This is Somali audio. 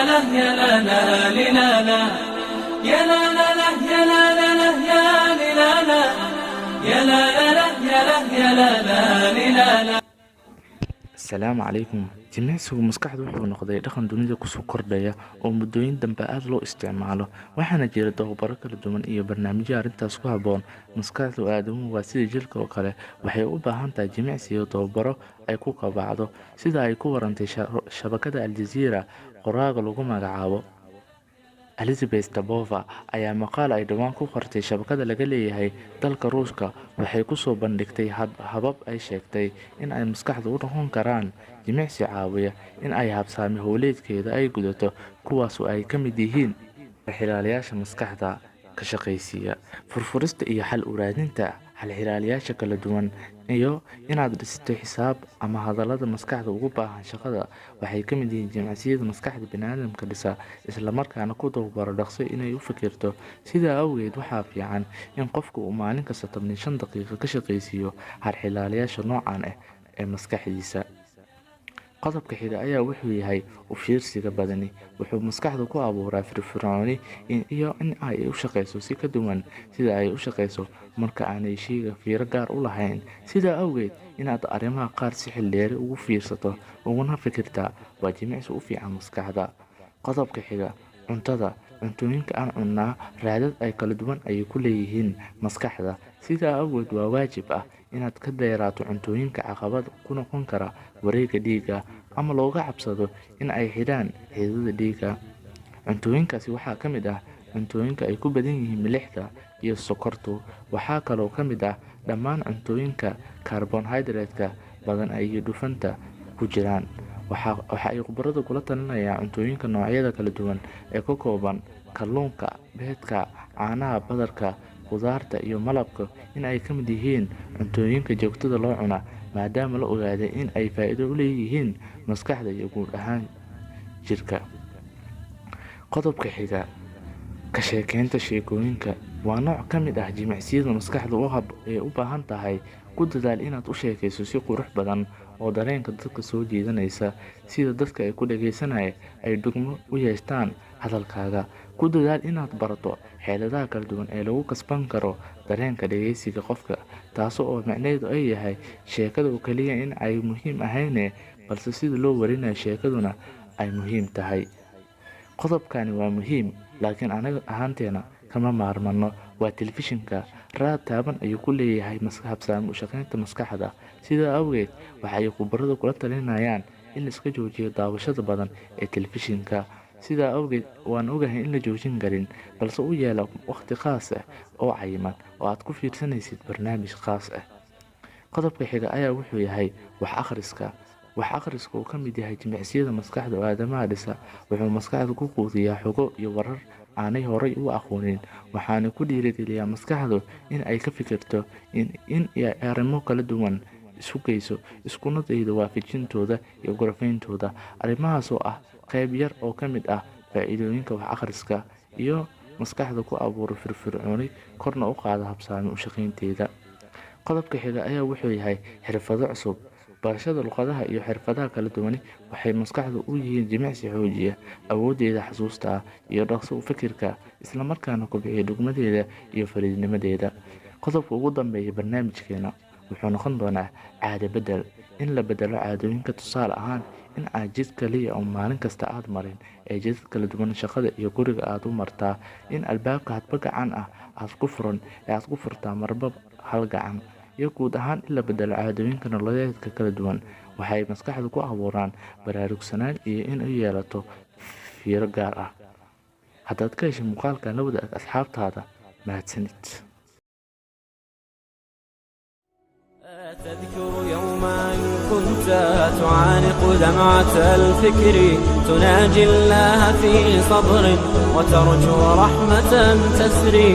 لا يا لا لا لا لا يا لا لا لا يا لا لا لا يا لا لا يا لا لا لا يا لا يا لا لا لا لا. Asalaamu calaykum. Jimicsigu maskaxdu wuxuu noqday dhaqan dunida kusoo kordhaya oo muddooyin dambe aada loo isticmaalo, waxaana jira tababaro kala duwan iyo barnaamijyo arrintaas ku habboon. Maskaxdu aadamuhu waa sida jilka oo kale, waxay u baahan tahay jimicsi iyo tababaro ay ku kabacdo. Sida ay ku warantay shabakada Aljazeera, qoraaga lagu magacaabo Elizabeth Tabova ayaa maqaal ay dhowaan ku qortay shabakada laga leeyahay dalka Ruushka waxay kusoo bandhigtay habab ay sheegtay in ay maskaxdu u noqon karaan jimicsi caawiya in ay habsaami howleedkeeda ay gudato, kuwaas oo ay ka mid yihiin xirxilaalayaasha maskaxda ka shaqaysiiya, furfurista iyo xal u raadinta xalxilaalayaasha kala duwan, iyo inaad dhisto xisaab ama hadallada maskaxda ugu baahan shaqada. Waxay ka mid yihiin jimicsiyada maskaxda biniaadamka dhisa, islamarkaana ku tababaro dhaqso inay u fikirto. Sidaa awgeed, waxaa fiican in qofku uu maalin kasta 15 daqiiqo ka shaqaysiiyo xalxilaalayaasha noocan ah ee maskaxdiisa. Qodobka xiga ayaa wuxuu yahay u fiirsiga badani wuxuu maskaxda ku abuuraa firfircooni iyo in ay u shaqeyso si ka duwan sida ay u shaqeyso marka aanay sheyga fiiro gaar u lahayn. Sidaa awgeed, inaad arrimaha qaar si xil dheeri ugu fiirsato uguna fikirtaa waa jimicsi u fiican maskaxda. Qodobka xiga, cuntada. Cuntooyinka aan cunnaa raadad ay kala duwan ayay ku leeyihiin maskaxda. Sidaa awgeed, waa waajib ah inaad ka dheeraato cuntooyinka caqabad ku noqon kara wareegga dhiigga ama looga cabsado in ay xidhaan xididdada dhiigga. Cuntooyinkaasi waxaa ka mid ah cuntooyinka ay ku badan yihiin milixda iyo sokortu. Waxaa kaloo ka mid ah dhammaan cuntooyinka karbohaydraytka badan iyo dufanta ku jiraan. Waxa ay khubaradu kula talinayaan cuntooyinka noocyada kala duwan ee ka kooban kalluunka, beedka, caanaha, badarka, khudaarta iyo malabka in ay ka mid yihiin cuntooyinka joogtada loo cunaa, maadaama la ogaaday in ay faa'iido u leeyihiin maskaxda iyo guud ahaan jirka. Qodobka xiga, ka sheekeynta sheekooyinka waa nooc ka mid ah jimicsiyada maskaxdu ee u baahan tahay. Ku dadaal inaad u sheekayso si qurux badan oo dareenka dadka soo jiidanaysa, sida dadka ay ku dhageysanaya ay dhugmo u yeeshtaan hadalkaaga. Ku dadaal inaad barato xeeladaha kala duwan ee lagu kasban karo dareenka dhageysiga qofka, taas oo micnaheedu ay yahay sheekada oo kaliya in ay muhiim ahayne, balse sida loo warinayo sheekaduna ay muhiim tahay. Qodobkani waa muhiim, laakiin anaga ahaanteena kama maarmano, waa telefishinka. Raad taaban ayuu ku leeyahay habsami u shaqeynta maskaxda. Sidaa awgeed, waxa ay khubaradu kula talinayaan in la iska joojiyo daawashada badan ee telefishinka. Sidaa awgeed, waan ogahay in la joojin karin, balse u yeela waqti khaas ah oo cayiman oo aad ku fiirsanaysid barnaamij khaas ah. Qodobka xiga ayaa wuxuu yahay wax akhriska. Wax akhriska uu ka mid yahay jimicsiyada maskaxda oo aadamaha dhisa. Wuxuu maskaxda ku quudiyaa xogo iyo warar aanay horay u aqoonin, waxaana ku dhiirigeliyaa maskaxdu in ay ka fikirto in ay arrimo kala duwan isu geyso, iskuna daydo waafajintooda iyo gorfeyntooda. Arrimahaas oo ah qayb yar oo ka mid ah faa'iidooyinka wax akhriska iyo maskaxda ku abuuro firfircooni, korna u qaada habsami u shaqeynteeda. Qodobka xiga ayaa wuxuu yahay xirfado cusub. Barashada luqadaha iyo xirfadaha kala duwani waxay maskaxdu u yihiin jimicsi xoojiya awooddeeda xasuusta iyo dhaqso u fikirka, islamarkaana kobciya dhugmadeeda iyo fariidnimadeeda. Qodobka ugu dambeeya barnaamijkeena wuxuu noqon doonaa caado bedel. In la bedelo caadooyinka, tusaale ahaan in aad jid kaliya oo maalin kasta aad marin ee jidad kala duwan shaqada iyo guriga aad u martaa, in albaabka hadba gacan ah aad ku furan ee aad ku furtaa marba hal gacan, iyo guud ahaan in la bedelo caadooyinka nololeedka kala duwan waxay maskaxdu ku abuuraan baraarugsanaan iyo in ay yeelato fiiro gaar ah. Haddaad ka heshay muuqaalkan, la wadaag asxaabtaada. Mahadsanid. تذكر يوما كنت تعانق دمعة الفكر، تناجي الله في صبر وترجو رحمة تسري.